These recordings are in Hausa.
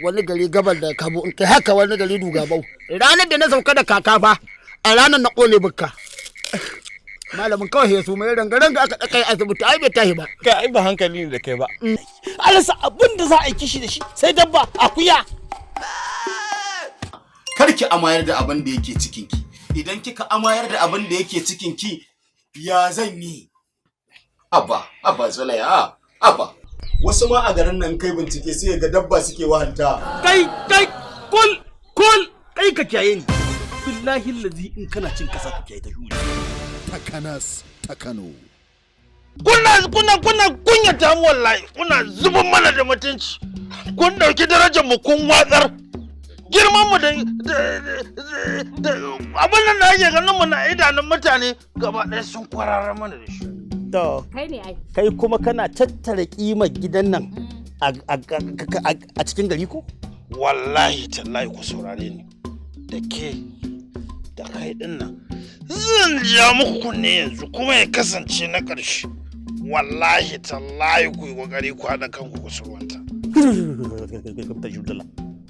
Wani gari gabar da Kabo, in kai haka wani gari Dugabau. Ranar da na sauka da kaka fa, a ranar na kone bukka. Malamin kawai ya su mai ranga-ranga aka kai asibiti, ai bai tashi ba. Kai, ai ba hankali ne da kai ba. Alasa abin da za a yi kishi da shi sai dabba akuya. Kar ki amayar da abin da yake cikinki. Idan kika amayar da abin da yake cikinki, ya zan yi? Abba, abba Zulaiha, abba. Wasu ma a garin nan kai bincike sai ga dabba suke wahalta. Kai, kai, kul kul, kai, ka kiyaye ni, billahi lazi, in kana cin kasa ka kiyaye ta shuri. Takanas ta Kano. Kuna kunyata mu wallahi, kuna zuban mana da mutunci. Kun dauki darajar mu kun watsar. Girman mu da abin nan da ake ganin mu na idanun mutane gaba ɗaya sun kwarara mana da shi. To. Kai ne ai. Kai kuma kana tattara kimar gidan nan a cikin gari ko? Wallahi tallahi, ku saurare ni, da ke da kai din nan, zan ja muku kunne yanzu kuma ya kasance na ƙarshe. Wallahi tallahi, ku yi kokari ku haɗa kanku ku sulwanta.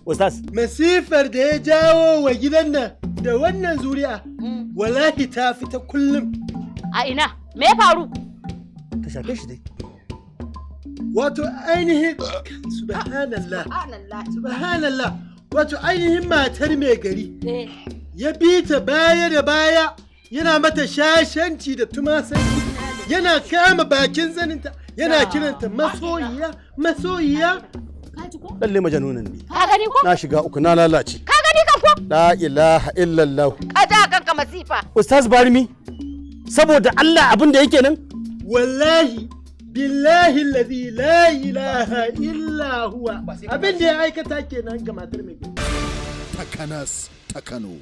Ustaz. Masifar da ya jawo wa gidan nan da wannan zuri'a, wallahi ta fita kullum. A ina? Me ya faru? Ta shafe shi dai. Wato ainihin, subhanallah, Subhanallah. subhanallah, wato ainihin matar mai gari ya bi ta baya da baya, yana mata shashanci da tumasanci, yana kama bakin zaninta, yana kiranta masoyiya, masoyiya. Ka ji ko? Lalle majanunan ne. Ka gani ko? Na shiga uku, na lalace. Ka gani kan ko? La ilaha illallah. Ka ja kanka masifa. Ustaz Barmi, saboda Allah, abin da yake nan. Wallahi billahi allazi la ilaha illa huwa, abin da ya aikata kenan ga matar mai gari. Takanas ta Kano.